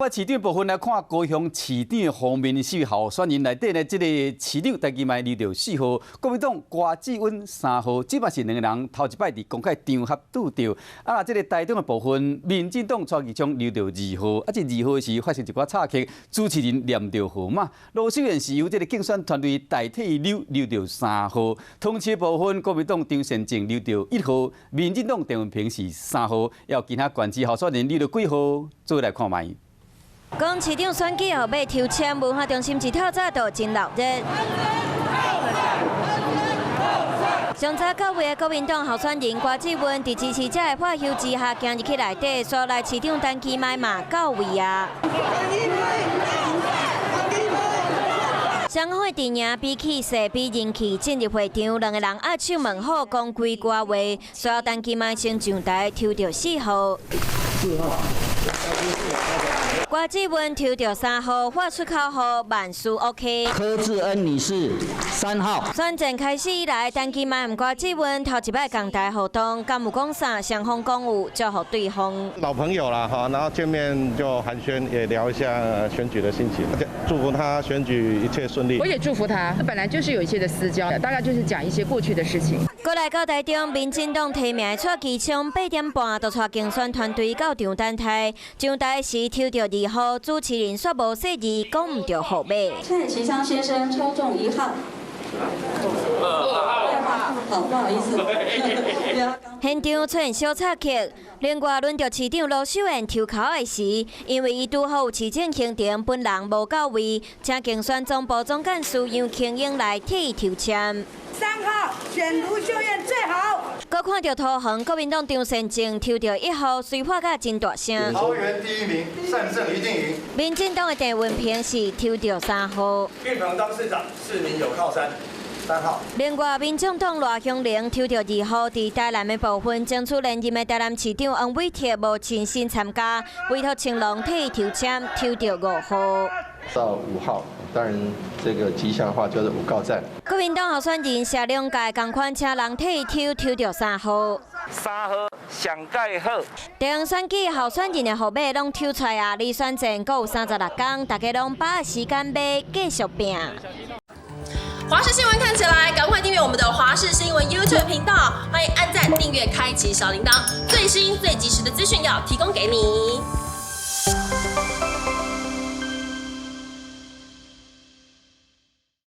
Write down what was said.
市長部分來看，高雄市長方面是候選人內底呢，這个市長陳其邁抽著4號，國民黨郭志溫3號，這擺是兩个人頭一擺佇公開場合拄著。啊，這个台中的部分，民進黨蔡其昌抽著2號，啊，這二號時發生一寡插曲，主持人念著號碼，盧秀燕是由這个競選團隊代替溜抽著3號。桃市部分，國民黨張善政抽著1號，民進黨鄭運鵬是3號，有其他縣市候選人抽著幾號，做來看覓。講市長選舉號碼抽籤，文化中心一透早就真鬧熱。上早到位的國民黨候選人郭志溫，佇支持者的喝唏之下，行入去內底，煞來市長陳其邁嘛到位啊。雙方的陣營比氣勢、比人氣進入會場，兩个人握手問好，講幾句話，隨後陳其邁先上台抽著4號。4號。郭志溫抽著3號，發出口號萬事 OK。柯志恩女士3號。選戰開始以來，陳其邁和郭志溫頭一擺仝台互動，敢有講啥？雙方講有祝福對方。老朋友啦，哈，然後見面就寒暄，也聊一下選舉的心情，祝福他選舉一切順利。我也祝福他，本來就是有一些的私交，大概就是講一些過去的事情。過來到台中，民進黨提名的蔡其昌8點半就帶競選團隊到場等待，上台時抽著2號，主持人煞無細膩，講毋著號碼。蔡其昌先生抽中1號。2號，好，不好意思。現場出現小插曲，另外輪著市長盧秀燕抽籤的時，因為伊拄好有市政行程，本人無到位，請競選總部總幹事楊慶英來替伊抽籤。3號選盧秀燕最好。閣看著桃園國民黨張善政抽著1號，隨喊甲真大聲。桃園第一名，善政一定贏。民進黨的鄭運鵬是抽著3號。運鵬當市長，市民有靠山。3號。另外，民眾黨賴香伶抽著2號，佇台南的部分爭取連任的台南市長黃偉哲無親身參加，委託青龍替伊抽籤，抽著5號。到5號，當然這個吉祥話叫做五告讚。國民黨候選人謝龍介仝款請人替伊抽，抽著3號。3號上蓋好。地方選舉候選人的號碼攏抽出來啊！離選戰閣有36工，大家攏把握時間買，繼續拚。華視新聞看起來，趕快訂閱我們的華視新聞 YouTube 頻道，歡迎按讚、訂閱、開啟小鈴鐺，最新最及時的資訊要提供給你。